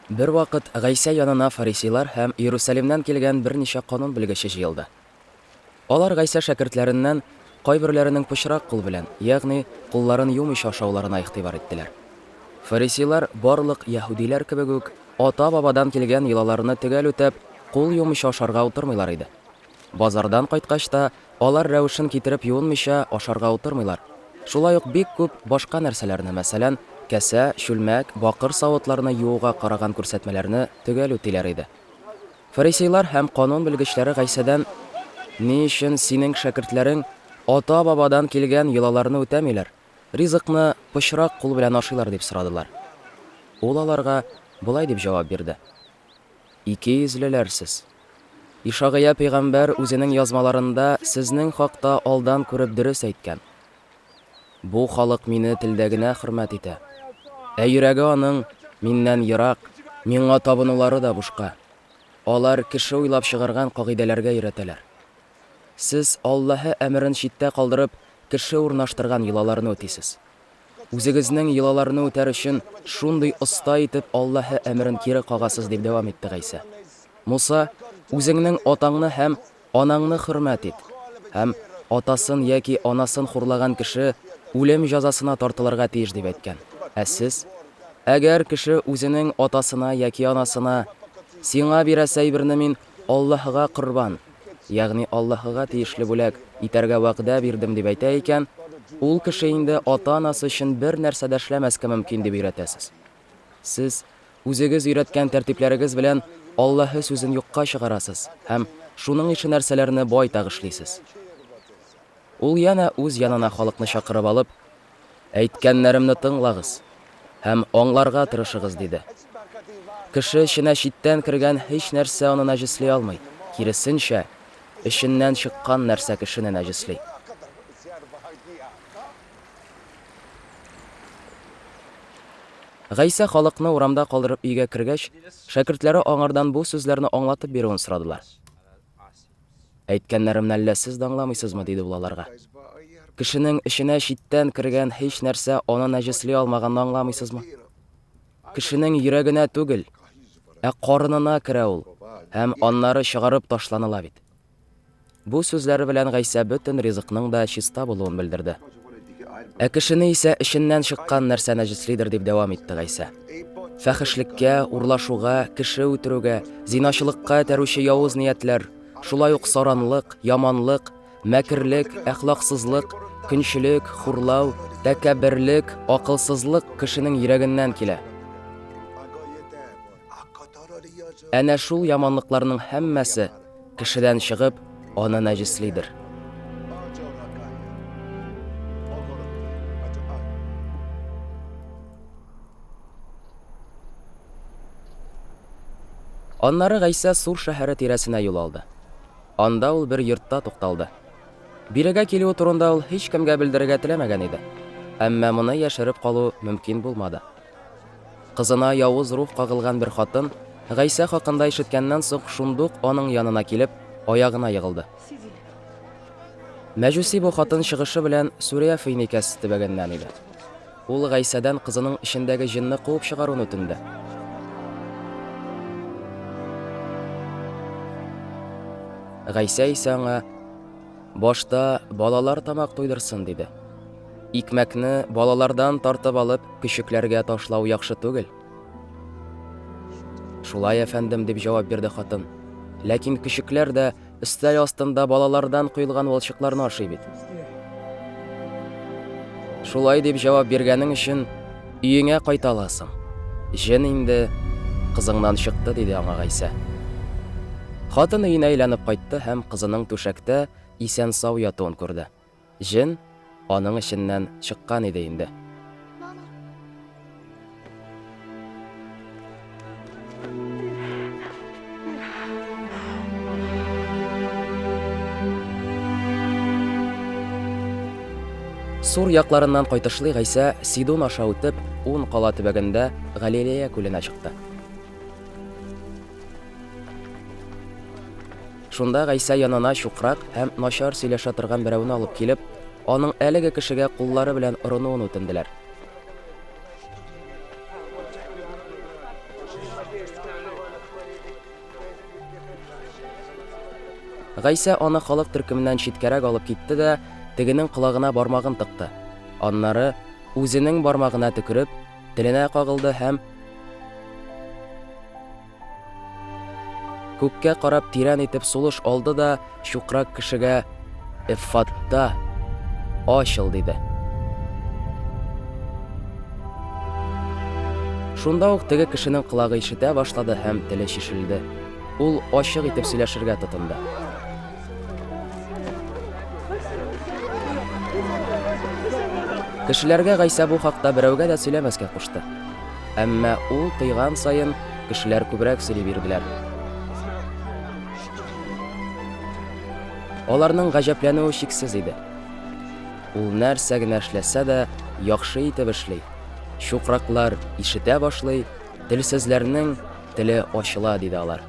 Бервакыт Гайсә янына фарисейлар һәм Иерусалимнән килгән берничә канун белгече җыелды. Алар Гайсә шәкертләреннән кайберләренең пычрак кул белән, ягъни кулларын юмыйча ашауларына игътибар иттеләр. Фарисейлар, барлык яһүдиләр кебек үк, ата-бабадан килгән йолаларны төгәл үтәп, кул юмыйча ашарга утырмыйлар иде. Базардан кайткач та, алар рәвешен китереп юынмыйча ашарга утырмыйлар. Шулай ук бик күп башка нәрсәләрне, мәсәлән, кәсә, чүлмәк, бакыр савытларны юуга караган күрсәтмәләрне төгәл үтиләр иде. Фарисейлар һәм канун белгечләре Гайсәдән, Ни өчен синең шәкертләрең ата-бабадан килгән йолаларны үтәмиләр, ризыкны пычрак кул белән ашыйлар, дип сорадылар. Ул аларга болай дип җавап бирде, Икейөзлеләр сез! Ишагыя пәйгамбәр үзенең язмаларында сезнең хакта алдан күреп дөрес әйткән, Бу халык мине телдә генә хөрмәт итә, ә йөрәге аның миннән ерак, миңа табынулары да бушка. Алар кеше уйлап чыгарган кагыйдәләргә өйрәтәләр. Сез, Аллаһы әмерен читтә калдырып, кеше урнаштырган йолаларны үтисез. Үзегезнең йолаларны үтәр өчен шундый оста итеп Аллаһы әмерен кире кагасыз, дип дәвам итте Гайсә. Муса, Үзеңнең атаңны һәм анаңны хөрмәт ит, һәм атасын яки анасын хурлаган кеше үлем җәзасына тартылырга тиеш, дип әйткән. Ә сез, Әгәр кеше үзенең атасына яки анасына, Сиңа бирәсе әйберне мин Аллаһыга корбан, ягъни Аллаһыга тиешле бүләк, итәргә вәгъдә бирдем, дип әйтә икән, ул кеше инде ата-анасы өчен бернәрсә дә эшләмәскә мөмкин, дип өйрәтәсез. Сез үзегез өйрәткән тәртипләрегез белән Аллаһы сүзен юкка чыгарасыз һәм шуның ише нәрсәләрне байтак эшлисез. Ул янә үз янына халыкны чакырып алып, Әйткәннәремне тыңлагыз һәм аңларга тырышыгыз, диде. Кеше эченә читтән кергән һичнәрсә аны нәҗесли алмый, киресенчә, эченнән чыккан нәрсә кешене нәҗесли. Гайсә халыкны урамда калдырып өйгә кергәч, шәкертләре аңардан бу сүзләрне аңлатып бирүен сорадылар. Әйткәннәремне әллә сез дә аңламыйсызмы? диде ул аларга. Кешенең эченә читтән кергән һич нәрсә аны нәҗесли алмаганны аңламыйсызмы? Кешенең йөрәгенә түгел, ә карынына керә ул һәм аннары чыгарып ташланыла бит. Бу сүзләре белән Гайсә бөтен ризыкның да чиста булуын белдерде. Ә кешене исә эченнән чыккан нәрсә нәҗеслидер, дип дәвам итте Гайсә. Фәхешлеккә, урлашуга, кеше үтерүгә, зиначылыкка этәрүче явыз ниятләр, шулай ук саранлык, яманлык, мәкерлек, әхлаксызлык, көнчелек, хурлау, тәкәбберлек, акылсызлык кешенең йөрәгеннән килә. Әнә шул яманлыкларның һәммәсе кешедән чыгып, аны нәҗеслидер. Аннары Гайсә Сур шәһәре тирәсенә юл алды. Анда ул бер йортта тукталды. Бирегә килүе турында ул һичкемгә белдерергә теләмәгән иде. Әмма моны яшереп калу мөмкин булмады. Кызына явыз рух кагылган бер хатын, Гайсә хакында ишеткәннән соң, шундук аның янына килеп, аягына егылды. Мәҗүси бу хатын чыгышы белән Сүрия Финикәс төбәгеннән иде. Ул Гайсәдән кызының эчендәге җенне куып чыгаруны үтенде. Гайсә исә аңа, Башта балалар тамак туйдырсын, диде. Икмәкне балалардан тартып алып, көчекләргә ташлау яхшы түгел. Шулай, әфәндем, дип җавап бирде хатын. Ләкин көчекләр дә өстәл астында балалардан коелган валчыкларны ашый бит. Шулай дип җавап биргәнең өчен өеңә кайта аласың. Җен инде кызыңнан чыкты, диде аңа Гайсә. Хатын өенә әйләнеп кайтты һәм кызының түшәктә исән-сау ятуын күрде. Җен аның эченнән чыккан иде инде. Сур якларыннан кайтышлый Гайсә Сидон аша үтеп, Ун кала төбәгендә Галилея күленә чыкты. Шунда Гайсә янына чукрак һәм начар сөйләшә торган берәүне алып килеп, аның әлеге кешегә куллары белән орынуын үтенделәр. Гайсә аны халык төркеменнән читкәрәк алып китте дә, тегенең колагына бармагын тыкты. Аннары, үзенең бармагына төкереп, теленә кагылды һәм Күккә карап тирән итеп сулыш алды да чукрак кешегә Эффатта, ачыл диде. Шунда ук теге кешенең колагы ишетә башлады һәм теле чишелде. Ул ачык итеп сөйләшергә тотынды. Кешеләргә Гайсә бу хакта берәүгә дә сөйләмәскә кушты. Әмма ул тыйган саен кешеләр күбрәк сөйли бирделәр. Аларның гаҗәпләнүе чиксез иде. Ул нәрсә генә эшләсә дә, яхшы итеп эшли. Чукраклар ишетә башлый, телсезләрнең теле ачыла, диде алар.